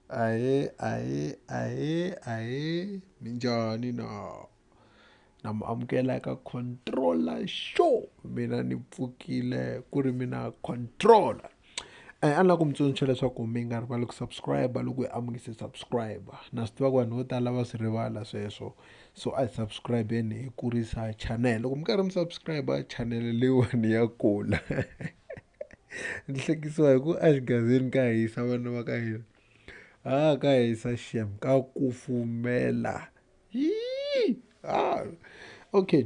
Ahee ahee ahee ahee minjhani na na mi amukela eka controller show mina ni pfukile ku ri mina controller a ni lava ku mi tsundzuxa leswaku mi nga rivali ku subscribe loko hi amukise subscribe na swi tiva ku vanhu vo tala va swi rivala sweswo so a hi subscribe-eni hi kurisa channel loko mi karhi mi subscribe channel leyiwani ya kula ni hlekisiwa hi ku exigazini ka hisa vana va ka hina ha ka hisa xem ka kufumela okay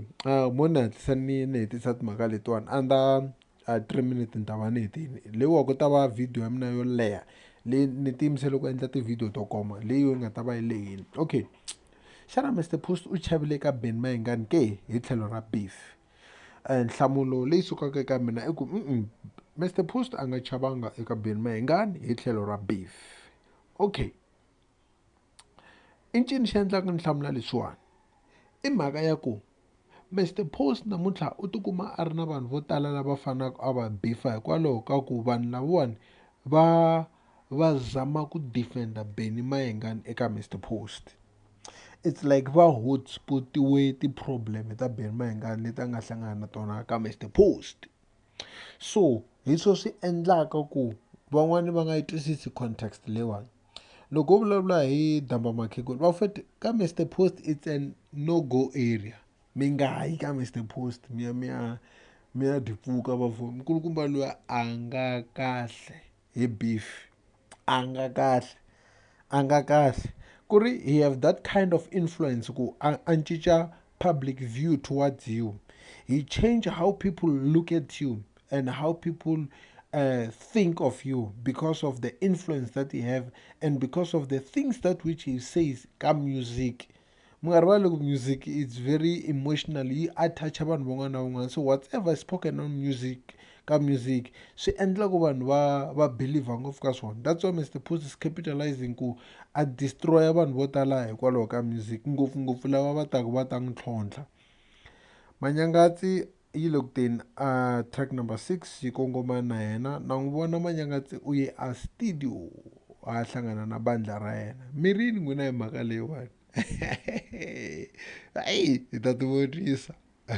mo ni hatlisa ni ni hetisa timhaka letiwani under 3 minutes ni ta va ni hetile leyiwa ku ta va video ya mina yo leha leyi ni tiyimisele ku endla ti-video to koma leyi yo yi nga ta va yi lehile okay xana Mr Post u chavile ka Benny Mayengani ke hi tlhelo ra beef nhlamulo leyi sukaka eka mina i ku Mr Post a nga chavanga eka Benny Mayengani hi tlhelo ra beef okay i ncini xi endlaka ni hlamula leswiwani i mhaka ya ku Mr Post namuntlha u tikuma a ri na vanhu vo tala lava fanaka a va beef-a hikwalaho ka ku vanhu lavawani va va zama ku defend-a Benny Mayengani eka Mr Post it's like va hotspot-iwe ti-problem ta Benny Mayengani leti a nga hlangana na tona ka Mr Post so hi swo swi endlaka ku van'wani va nga yi twisisi context leyiwani loko wo vulavula hi Damba Makhegulu va futhi ka Mr Post it's a no go area mi nga yi ka Mr Post mi ya mi ya mi ya dyi pfuka vafo nkulukumba luya a nga kahle hi beef a nga kahle a nga kahle ku ri he have that kind of influence ku a a cinca public view towards you he change how people look at you and how people think of you because of the influence that he have and because of the things that which he says ka music mi nga rivali loko music it's very emotional yi attach vanhu van'wana na van'wana so whatever is spoken on music ka music swi endla ku vanhu va va believe ngopfu ka swona that's why Mr Post is capitalizing ku a destroy vanhu vo tala hikwalaho ka music ngopfungopfu lava va taka va ta n'wi tlhontlha Manyangatsi yi le ku teni a track number 6 yi kongoma na yena na n'wi vona Manyangatsi u ye a studio a hlangana na bandla ra yena mi rini n'wina hi mhaka leyiwani hayi hi ta ti vonisa.